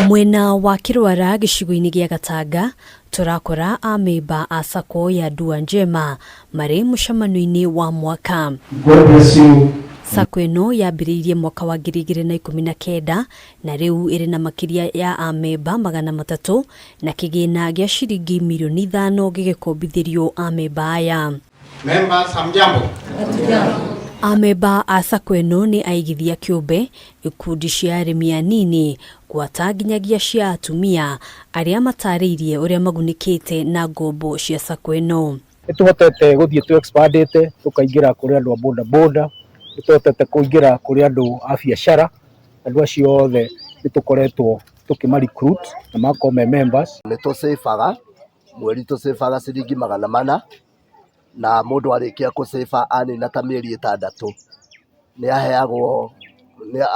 Mwena wa Kĩrwara gĩcigo-inĩ gĩa Gatanga tũrakora amemba a Sacco ya Dua Njema marĩ mũcemanio-inĩ wa mwaka. God bless you. Sacco ĩno yambĩrĩirie mwaka wa 2019 na rĩu ĩrĩ na makĩria ya amemba 300 na kĩgĩna gĩa ciringi mirioni 5 gĩgĩkombithĩrio amemba aya. Members, hamjambo. Amemba a Sacco ĩno nĩ aigithia kĩũmbe, ikundi cia arĩmi anini gwata nginyagia cia atumia arĩa matarĩirie ũrĩa magunĩkĩte na ngombo cia Sacco ĩno. Nĩ tũhotete gũthiĩ tũ expandĩte tũkaingĩra kũrĩ andũ a boda boda, nĩ tũhotete kũingĩra kũrĩ andũ a biacara, andũ acio othe nĩ tũkoretwo tũkĩma recruit na magakorwo me members. Nĩ tũcĩbaga mweri, tũcĩbaga ciringi 400, na mũndũ arĩkia gũcĩba anina ta mĩeri 6 nĩ aheagwo,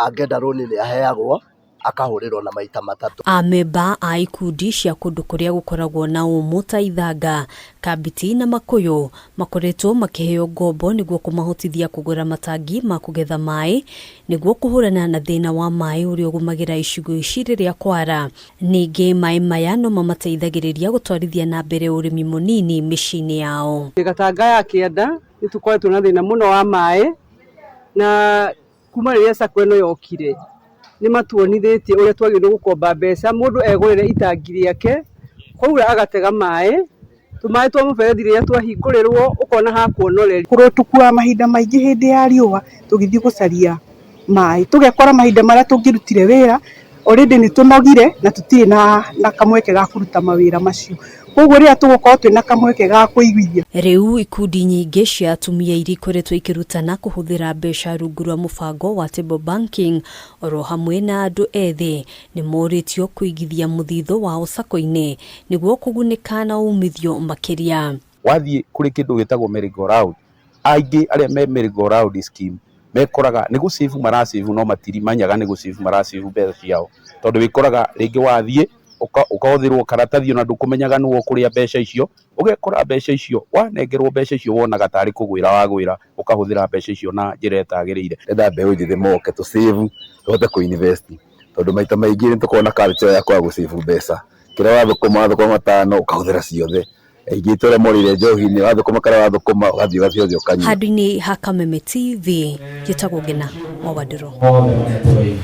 angĩenda rũni nĩ aheagwo akahũrĩrwo na maita 3. Amemba a ikundi cia kũndũ kũrĩa gũkoragwo na ũmũ ta Ithanga, Kambiti na Makũyũ makoretwo makĩheo ngombo nĩguo kũmahotithia kũgũra matangi ma kũgetha maĩ nĩguo kũhũrana na thĩna wa maĩ ũrĩa ũgũmagĩra icigo ici rĩrĩa kwara. Ningĩ maĩ maya no mamateithagĩrĩria gũtwarithia na mbere ũrĩmi mũnini mĩciĩ-inĩ yao. Gatanga ya kĩanda nĩ tũkoretwo na thĩna mũno wa maĩ, na kuma rĩrĩa Sacco ĩno yokire nĩ matuonithĩtie ũrĩa twagĩrĩirwo gũkomba mbeca, mũndũ egũrĩre itangi rĩake, kwaura agatega maĩ, tũmaĩ twa mũberethi rĩrĩa twahingũrĩrwo ũkona ha kuonoreria. Tũkuaga mahinda maingĩ hĩndĩ ya riũa tũgĩthiĩ gũcaria maĩ, tũgekora mahinda marĩa tũngĩrutire wĩra already nĩ tũnogire na tũtirĩ na kamweke ga kũruta mawĩra macio. Koguo rĩrĩa tũgũkorwo twĩna kamweke ga kũiguithia. Rĩu ikundi nyingĩ cia atumia iria ikoretwo ikĩrutana kũhũthĩra mbeca rungu rwa mũbango wa table banking oro hamwe na andũ ethĩ nĩ morĩtio kũigithia mũthithũ wao sacco-inĩ nĩguo kũgunĩka na umithio makĩria. Wathiĩ kũrĩ kĩndũ gĩtagwo merry-go-round, aingĩ arĩa me merry-go-round scheme mekoraga nĩ gũcĩbu maracĩbu, no matirimanyaga nĩ gũcĩbu maracĩbu mbeca ciao, tondũ wĩkoraga rĩngĩ wathiĩ ũkothĩrwo karatathi ona ndũkũmenyaga nĩwe ũkũrĩa mbeca icio, ũgekora mbeca icio wanengerwo, mbeca icio wonaga tarĩ kũgwĩra wagwĩra, ũkahũthĩra mbeca icio na njĩra ĩtagĩrĩire. Ndĩrenda mbeũ njĩthĩ moke tũcĩbu tũhote kũ invest, tondũ maita maingĩ nĩ tũkoragwo na culture ya kwaga gũcĩbu mbeca. Kĩrĩa wathũkũma, wathũkũma 500 ũkahũthĩra ciothe. Aingĩ aitũ arĩa morĩire njohi-inĩ, wathũkũma karĩa wathũkũma ũgathiĩ ũgathiĩ ũthiĩ ũkanyua. Handũ-inĩ ha Kameme TV, njĩtagwo Ngena wa Wandũrũ. Othe marĩa tũroiga.